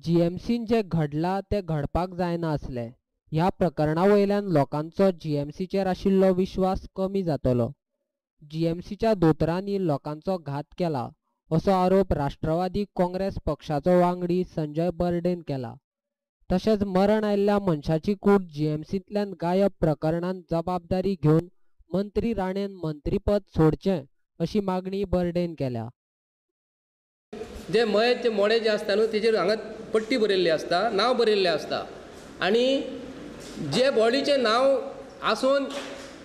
जीएमसीन जें घडलां तें घडपाक जायना आसलें. ह्या प्रकरणा वयल्यान लोकांचो जीएमसीचेर आशिल्लो विश्वास कमी जातलो. जीएमसीच्या दोतोरांनी लोकांचो घात केला असो आरोप राष्ट्रवादी काँग्रेस पक्षाचो वांगडी संजय बर्डेन केला. तशेंच मरण आयिल्ल्या मनशाची कूड जीएमसींतल्यान गायब प्रकरणांत जबाबदारी घेवन मंत्री राणेन मंत्रीपद सोडचें अशी मागणी बर्डेन केल्या. जे मयत मोडे जे आसता न्हू तेजेर हांगा पट्टी बरयल्ली आसता, नांव बरयल्लें आसता आनी जे बॉडीचें नांव आसून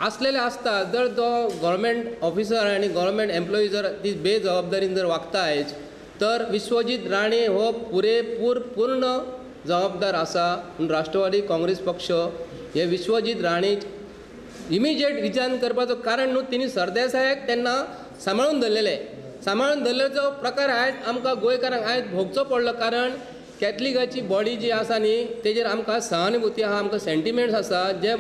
आसलेलें आसता, जर तो गव्हर्मेंट ऑफिसर आनी गव्हर्मेंट एम्प्लॉई जर ती बेजबाबदारीन जर वागता आयज तर विश्वजीत राणे हो पुरेपूर पूर्ण जबाबदार आसा. म्हूण राष्ट्रवादी काँग्रेस पक्ष हे विश्वजीत राणे इमिजिएट रिजायन करपाचो कारण न्हू तिणी सरदेसायाक तेन्ना सांबाळून धरलेले, सांबाळून धरलेलो प्रकार आयज आमकां गोंयकारांक आयज भोगचो पडलो. कारण कॅथलिकाची बॉडी जी आसा न्ही तेजेर आमकां सहानुभूती आहा, आमकां सेंटिमेंट्स आसा. जे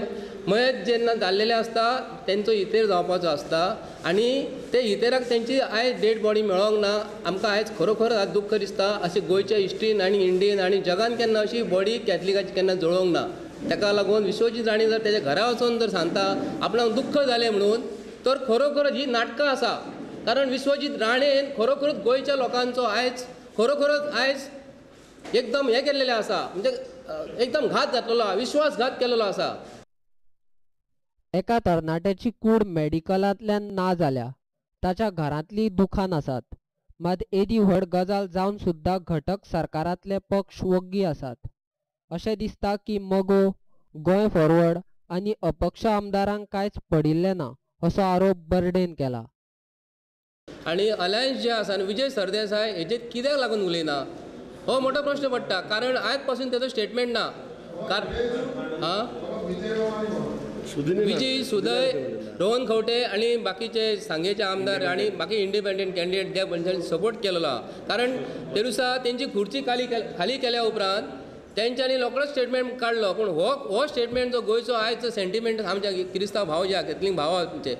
मयत जेन्ना जाल्लेले आसता तेंचो हितेर जावपाचो आसता आनी ते हितेराक तेंची आयज डेड बॉडी मेळोंक ना. आमकां आयज खरोखर आज दुख्ख दिसता. अशें गोंयच्या हिस्ट्रीन आनी इंडियेन आनी जगान केन्ना अशी बॉडी कॅथलिकाची केन्ना जळोवंक ना. ताका लागून विश्वजीत राणे जर तेज्या घरा वचून जर सांगता आपणाक दुख्ख जालें म्हणून, तर खरोखर ही नाटकां आसा. कारण विश्वजीत राणेन खरोखरच गोंयच्या लोकांचो आयज खरोखरच आयज एकदम हें केल्लेलें आसा, म्हणजे एकदम घात जातलेलो आसा, विश्वासघात केलेलो आसा. एका तरणाट्याची कूड मेडिकलांतल्यान ना जाल्या. ताच्या घरांतली दुखान आसात. मात एदी व्हड गजाल जावन सुद्दां घटक सरकारांतले पक्ष वग्गी आसात. अशें दिसता की मगो, गोंय फॉरवर्ड आनी अपक्ष आमदारांक कांयच पडिल्लें ना असो आरोप बर्डेन केला. आनी अलायन्स जे आसा आनी विजय सरदेसाय हेजेर कित्याक लागून उलयना हो मोठो प्रश्न पडटा. कारण आयज पासून तेजो स्टेटमेंट ना. विजय सुदय, रोहन खंवटे आनी बाकीचे सांगेचे आमदार आनी बाकी इंडिपेंडंट कॅन्डिडेट ज्या मनशांनी सपोर्ट केलेलो आहा. कारण ते दिसा तेंची खुर्ची खाली केल्या उपरांत तेंच्यांनी रोखडोच स्टेटमेंट काडलो. पूण हो स्टेटमेंट जो गोंयचो आयज सेंटिमेंट आमच्या क्रिस्तांव भाव जे आहा, कॅथलीक भाव आमचे.